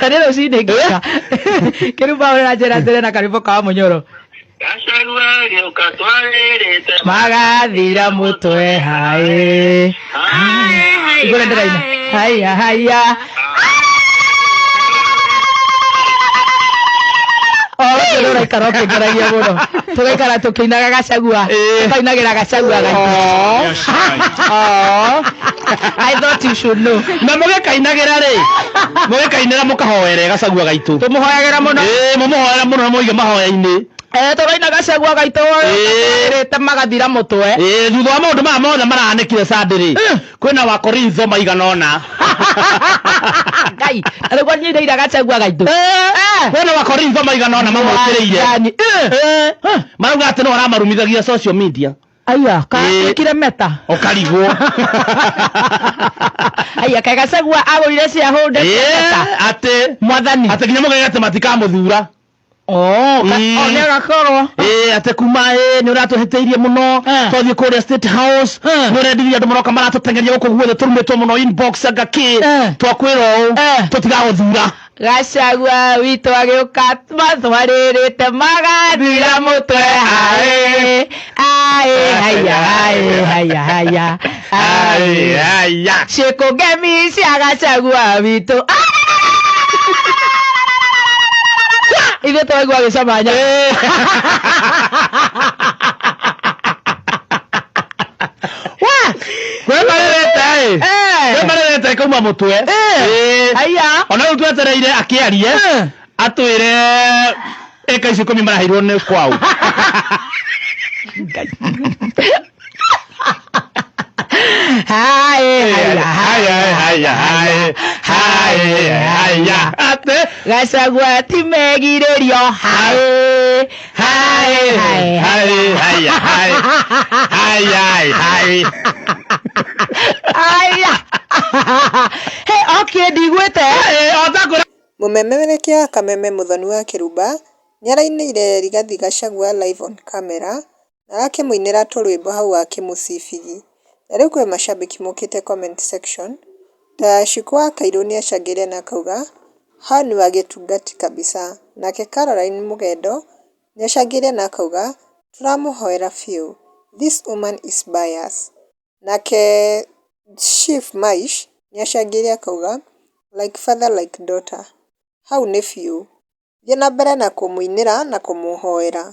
Na nĩ rũcinĩ ngĩka. Kĩrumba ũrĩa njĩra njĩra na karwĩmbo ka Mũnyoro. Gachagua gĩũka twarĩrĩte Magathira mũtwe haĩ. Igũrũ ndĩraina. Haya haya. O ũcio nĩ ũraikara ũkĩngeragia mũno. Tũgaikara tũkĩinaga Gachagua. Tũkainagĩra Gachagua gaitũ. Oh. I thought you should know. Na mũgĩkainagĩra rĩ, mũgĩkainĩra mũkahoere Gachagua gaitũ. Tũmũhoyagĩra mũno. Ĩĩ, mũmũhoera mũno na mũige mahoya-inĩ. Eh, tũraina Gachagua gaitũ rĩte magathira mũtwe. Ĩĩ, thutha wa maũndũ maya mothe marahanĩkire Sunday rĩ, kwĩna Wakorintho maigana ũna. Ngai, na nĩguo niĩ ndaira Gachagua gaitũ. Kwĩna Wakorintho maigana ũna mamũkĩrĩire. Mwathani. Eh, marauga atĩ no aramarumithagia social media. Aya, Ĩĩ. katuĩkire meta. Ũkarigwo. Aya, kaĩ Gachagua agũrire shareholder cia Ĩĩ, Meta. atĩ Mwathani. atĩ nginya mũgege atĩ matikamũthura. Oh, Ĩĩ. oh, nĩ agakorwo. Ĩĩ, atĩ kuma ĩ nĩ ũratũhĩtĩirie mũno Eh. twathiĩ kũrĩa State House Eh. nĩ ũrendirie andũ maroka maratũteng'eria gũkũ guothe tũrumĩtwo mũno inbox anga kĩ Eh. twakwĩra ũũ Eh. tũtigagũthura. Gachagua witũ agĩũka matwarĩrĩte magathira mũtwe aĩ aĩ haya aĩ haya haya aĩ Aya. ciĩko ngemi cia Gachagua witũ ithuĩ twaigua agĩcama nyama. Kwĩmarĩrĩte ĩ. Eh. Kwĩmarĩrĩte ĩkauma mũtwe. Ĩĩ. Aya. Ona rĩu twetereire akĩarie Eh. atwĩre ĩka icio ikũmi maraheirwo nĩ kwao. Hai, haya, Haya, haya, haya, haya, haya. Atĩ Gachagua ti megirĩrio hai hai hai hai, haya, hai. Hai, hai, hai. Aya. Hey, okay, ndiguĩte. Eh, o ta kwĩra Mũmemerekia wa Kameme Mũthoni wa Kĩrumba nĩarainĩire Rigathi Gachagua live on camera na arakĩmũinĩra tũrwĩmbo hau akĩmũcibigi. Na rĩu kwĩ macambĩki mokĩte comment section ta Shiko wa Kairũ nĩacangĩire na akauga hao ni wagĩtungati kabisa. Nake Caroline Mũgendo nĩacangĩire na akauga tũramũhoera biũ, this woman is bias. Nake Chief Maish nĩacangĩire akauga like father like daughter. Hau nĩ biũ. Thiĩ na mbere na kũmũinĩra na kũmũhoera.